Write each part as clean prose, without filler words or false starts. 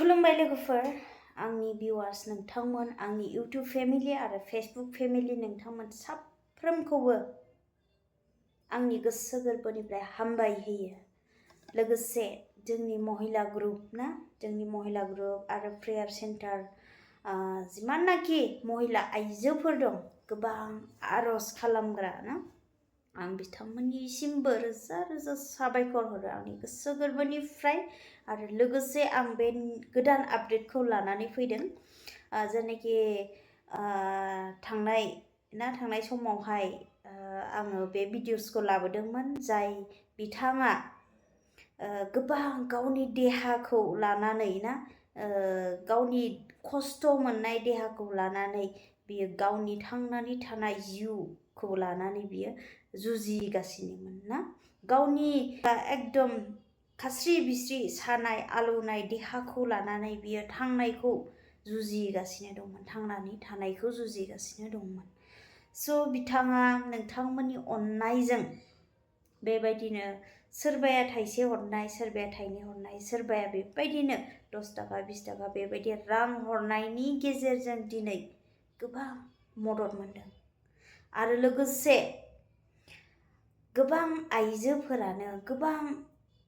खुलुमबाय लोगोफोर, आंनि भिउवार्स नोंथांमोन, आंनि इउट्युब फेमिलि आरो फेसबुक फेमिलि नोंथांमोन साफ्रोमखौबो आंनि गोसो गोरबोनिफ्राय हामबाय होयो। लोगोसे जोंनि महिला ग्रुप ना, जोंनि महिला ग्रुप आरो प्रेयार सेन्टार जिमाननाखि महिला आइजोफोर दं, गोबां आरज खालामग्रा ना, आं बिथांमोननिसिमबो रोजा रोजा साबायखर हरो आंनि गोसो गोरबोनिफ्राय। आरो लोगोसे आं बे गोदान आपडेटखौ लानानै फैदों, जेनाखि थांनाय समावहाय आङो बे भिडिअसखौ लाबोदोंमोन, जाय बिथाङा गोबां गावनि देहाखौ लानानै ना, गावनि खस्थ' मोननाय देहाखौ लानानै बियो गावनि थांनानै थानाय जिउखौ लानानै बियो जुजिगासिनोमोन ना, गावनि एकदम खास्रि बिस्रि सानाय आलौनाय देहाखौ लानानै बियो थांनायखौ जुजिगासिनो दंमोन, थांनानै थानायखौ जुजिगासिनो दंमोन। स' बिथाङा नोंथांमोननि अननायजों बेबायदिनो सोरबाया थाइसे हरनाय, सोरबाया थाइनै हरनाय, सोरबाया बेबायदिनो 10 थाखा 20 थाखा बेबायदि रां हरनायनि गेजेरजों दिनै गोबां मदद मोनदों। आरो लोगोसे गोबां आइजोफोरानो, गोबां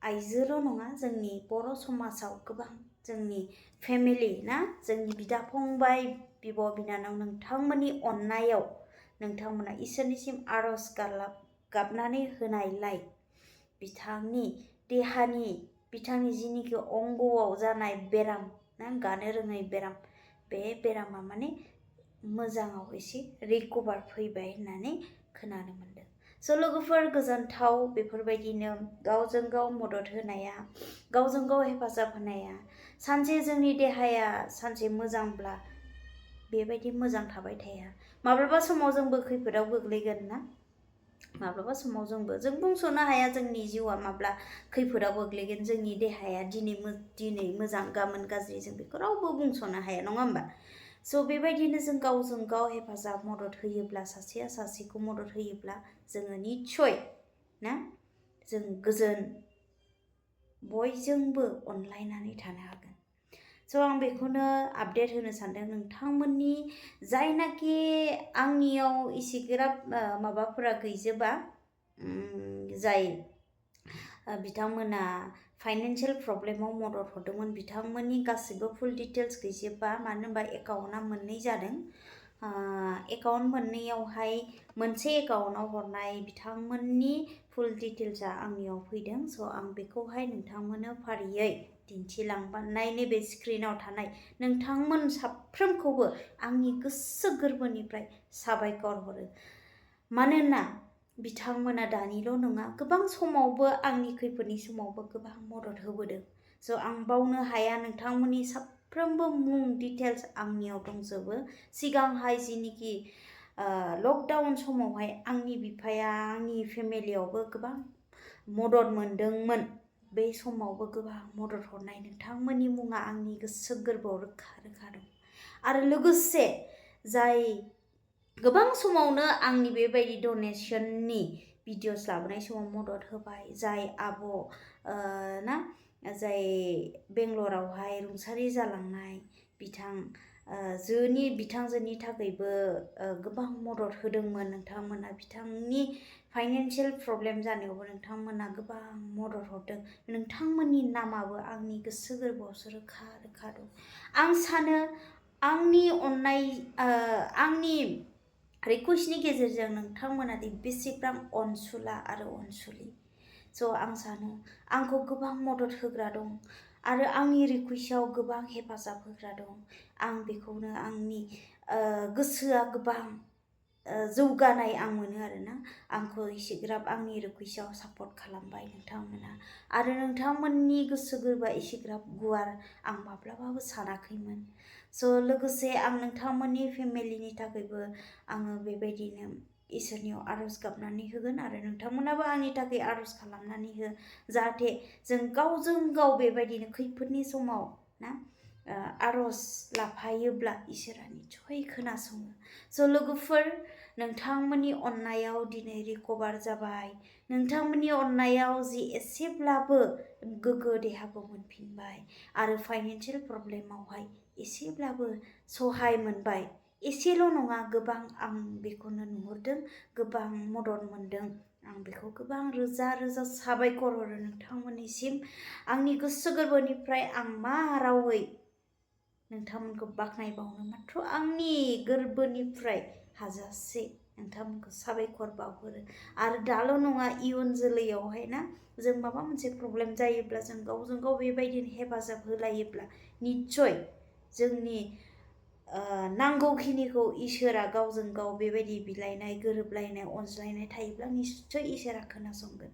आइजोल' नङा, जोंनि बर' समाजाव गोबां जोंनि फेमिलि ना, जोंनि बिदा फंबाय बिब' बिनानाव नोंथांमोननि अननायाव नोंथांमोना इसोरनिसिम आरज गाबनानै होनायलाय बिथांनि देहानि, बिथांनि जिनिखि अंग'आव जानाय बेराम ना, गानो रोङै बेराम, बे बेरामा माने मोजाङाव एसे रिकभार फैबाय होननानै खोनानो मोनदों। स' लोगोफोर गोजोनथाव, बेफोरबायदिनो गावजों गाव मदद होनाया, गावजों गाव हेफाजाब होनाया, सानसे जोंनि देहाया सानसे मोजांब्ला बेबायदि मोजां थाबाय थाया, माब्लाबा समाव जोंबो खैफोदाव गोग्लैगोन ना, माब्लाबा समाव जों बुंस'नो हाया जोंनि जिउआ माब्ला खैफोदाव गोग्लैगोन, जोंनि देहाया दिनै मोजां गाबोन गाज्रि, जों बेखौ रावबो बुंस'नो हाया, नङा होमबा? स' बेबायदिनो जों गावजों गाव हेफाजाब मदद होयोब्ला, सासेया सासेखौ मदद होयोब्ला जोङो निस्सय ना, जों गोजोन बयजोंबो अनलायनानै थानो हागोन। स' आं बेखौनो आपडेट होनो सानदों नोंथांमोननि जायनाखि आंनियाव इसिग्राब माबाफोरा गैजोबा, जाय बिथांमोना फाइनान्सियेल प्रब्लेमाव मदद हरदोंमोन, बिथांमोननि गासिबो फुल डिटेल्स गैजोबा, मानो होनबा एकाउन्टआ मोननै जादों। एकाउन्ट मोननैयावहाय मोनसे एकाउन्टआव हरनाय बिथांमोननि फुल डिटेल्सआ आंनियाव फैदों। स' आं बेखौहाय नोंथांमोननो फारियै दिन्थिलांबाय। नैबे स्क्रिनाव थानाय नोंथांमोन साफ्रोमखौबो आंनि गोसो गोरबोनिफ्राय साबायखर हरो, मानोना बिथांमोना दानिल' नङा, गोबां समावबो आंनि खैफोदनि समावबो गोबां मदद होबोदों। स' आं बावनो हाया, नोंथांमोननि साफ्रोमबो मुं डिटेल्स आंनियाव दंजोबो। सिगांहाय जिनिखि लकडाउन समावहाय आंनि बिफाया आंनि फेमिलियावबो गोबां मदद मोनदोंमोन, बे समावबो गोबां मदद हरनाय नोंथांमोननि मुङा आंनि गोसो गोरबोआव रोखा रोखा दं। आरो लोगोसे जाय गोबां समावनो आंनि बेबायदि डनेसननि भिडिअस लाबोनाय समाव मदद होबाय, जाय आब' ना, जाय बेंगलरावहाय रुंसारि जालांनाय बिथांजोनि थाखायबो गोबां मदद होदोंमोन नोंथांमोना, बिथांनि फाइनान्सियेल प्रब्लेम जानायावबो नोंथांमोना गोबां मदद हरदों, नोंथांमोननि नामाबो आंनि गोसो गोरबोआवसो रोखा रोखा दं। आं सानो आंनि अननाय, आंनि रिकुवेस्टनि गेजेरजों नोंथांमोना दि बेसेबां अनसुला आरो अनसुलि। स' आं सानो आंखौ गोबां मदद होग्रा दं आरो आंनि रिकुवेस्टआव गोबां हेफाजाब होग्रा दं। आं बेखौनो आंनि गोसोआ गोबां जौगानाय आं मोनो आरोना, आंखौ इसेग्राब आंनि रिकुवेस्टआव सापर्ट खालामबाय नोंथांमोना, आरो नोंथांमोननि गोसो गोरबोआ इसेग्राब गुवार आं माब्लाबाबो सानाखैमोन। स' लोगोसे आं नोंथांमोननि फेमिलिनि थाखायबो आङो बेबायदिनो इसोरनियाव आरज गाबनानै होगोन, आरो नोंथांमोनाबो आंनि थाखाय आरज खालामनानै हो, जाहाथे जों गावजों गाव बेबायदिनो खैफोदनि समाव ना आरज लाफायोब्ला इसोरा निस्सय खोनासङो। स' लोगोफोर, नोंथांमोननि अननायाव दिनै रिकभार जाबाय, नोंथांमोननि अननायाव जि एसेब्लाबो गोग्गो देहाखौ मोनफिनबाय आरो फाइनान्सियेल प्रब्लेमावहाय एसेब्लाबो सहाय मोनबाय। एसेल' नङा, गोबां आं बेखौनो नुहुरदों, गोबां मदद मोनदों। आं बेखौ गोबां रोजा रोजा साबायखर हरो नोंथांमोननिसिम। आंनि गोसो गोरबोनिफ्राय आं मा रावै नोंथांमोनखौ बाख्नायबावनो, माथ्र आंनि गोरबोनिफ्राय हाजासे नोंथांमोनखौ साबायखर बावहरो। आरो दाल' नङा, इयुन जोलैयावहाय ना, जों माबा मोनसे प्रब्लेम जायोब्ला जों गावजों गाव बेबायदिनो हेफाजाब होलायोब्ला निस्सय जोंनि नांगौखिनिखौ इसोरा गावजों गाव बेबायदि बिलायनाय, गोरोबलायनाय, अनज्लायनाय थायोब्ला निस्सय इसोरा खोनासंगोन।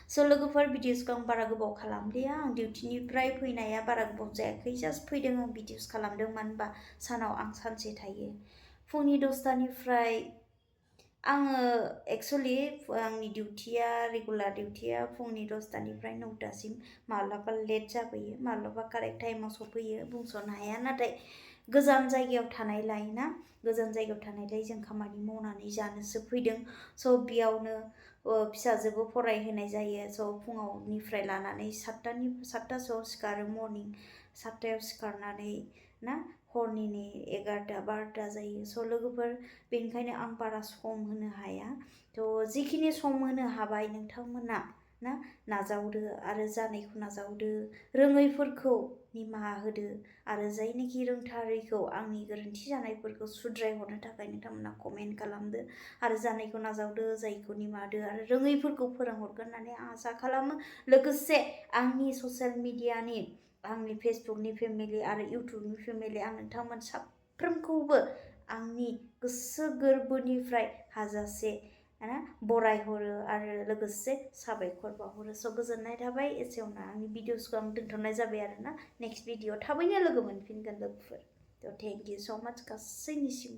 स' लोगोफोर, भिडिअसखौ आं बारा गोबाव खालामलिया। आं डिउटिनिफ्राय फैनाया बारा गोबाव जायाखै, जास्ट फैदों, आं भिडिअस खालामदों। मानो होनबा सानाव आं सानसे थायो। फुंनि 10टानिफ्राय आङो एक्सुवेलि आंनि डिउटिया, रेगुलार डिउटिया फुंनि 10टानिफ्राय 9टासिम। माब्लाबा लेट जाबोयो, माब्लाबा कारेक्ट टाइमाव सफैयो, बुंस'नो हाया। नाथाय गोजान जायगायाव थानायलाय ना, गोजान जायगायाव थानायलाय जों खामानि मावनानै जानोसो फैदों। स' बेयावनो फिसाजोबो फरायहोनाय जायो। स' फुङावनिफ्राय लानानै 7टासोआव सिखारो, मर्निं 7टायाव सिखारनानै ना हरनि 11टा 12टा जायो। स' लोगोफोर, बेनिखायनो आं बारा सम होनो हाया। थ' जिखिनि सम होनो हाबाय नोंथांमोना ना, नाजावदो आरो जानायखौ नाजावदो, रोङैफोरखौ निमाहा होदो आरो जायनोखि रोंथारैखौ, आंनि गोरोन्थि जानायफोरखौ सुद्रायहरनो थाखाय नोंथांमोना कमेन्ट खालामदो आरो जानायखौ नाजावदो, जायखौ निमाहादो आरो रोङैफोरखौ फोरोंहरगोन होननानै आं आसा खालामो। लोगोसे आंनि ससियेल मिडियानि, आंनि फेसबुकनि फेमिलि आरो इउटुबनि फेमिलि, आं नोंथांमोन साफ्रोमखौबो आंनि गोसो गोरबोनिफ्राय हाजासे बरायहरो आरो लोगोसे साबायखर बावहरो। स' गोजोननाय थाबाय। एसेयावनो आंनि भिडिअसखौ आं दोनथ'नाय जाबाय आरोना। नेक्स्ट भिडिअ थाबैनो लोगो मोनफिनगोन लोगोफोर। थ' थेंक इउ स' माच गासैनिसिम।